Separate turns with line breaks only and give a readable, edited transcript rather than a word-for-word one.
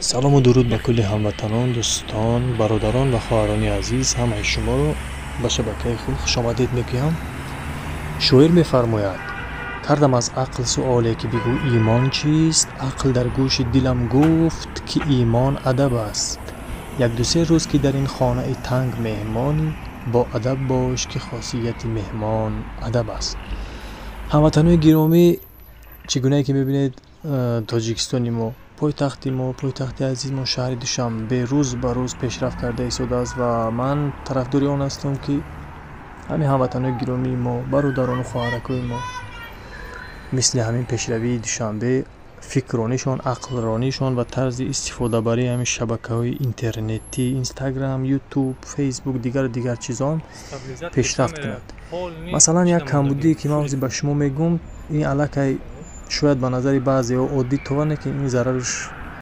Салому дуруд ба кулли ҳамватанон, дӯстон, бародарон ва хоҳарони азиз. Ҳамаи шуморо ба шабакаи худ хушомадед мегӯям. Шоир мефармояд: кардам аз ақл суоле, ки бигӯ, имон чист? Ақл дар гӯши дилам гуфт, ки имон адаб аст. Як-ду-се рӯз, ки дар ин хонаи танг меҳмонӣ, бо адаб бош, ки хосияти меҳмон адаб аст. Ҳамватанои гиромӣ, чӣ гунае ки мебинед, Тоҷикистони мо, пойтахти мо, пойтахти азизи мо, шаҳри Душанбе, рӯз ба рӯз пешрафт карда истодааст ва ман тарафдори он ҳастам, ки ҳамин ҳамватанои гиромии мо, бародарону хоҳаракои мо, мисли ҳамин пешравии Душанбе фикрронишон, ақлронишон ва тарзи истифодабарии ҳамин шабакаҳои интернетӣ, Инстаграм, Ютуб, Фейсбук, дигару дигар чизон пешрафт кунад. Масалан, як камбудие, ки ман ҳозир ба шумо мегӯм, ин аллакай шояд ба назари баъзеҳо оддӣ товане, ки ин зарарш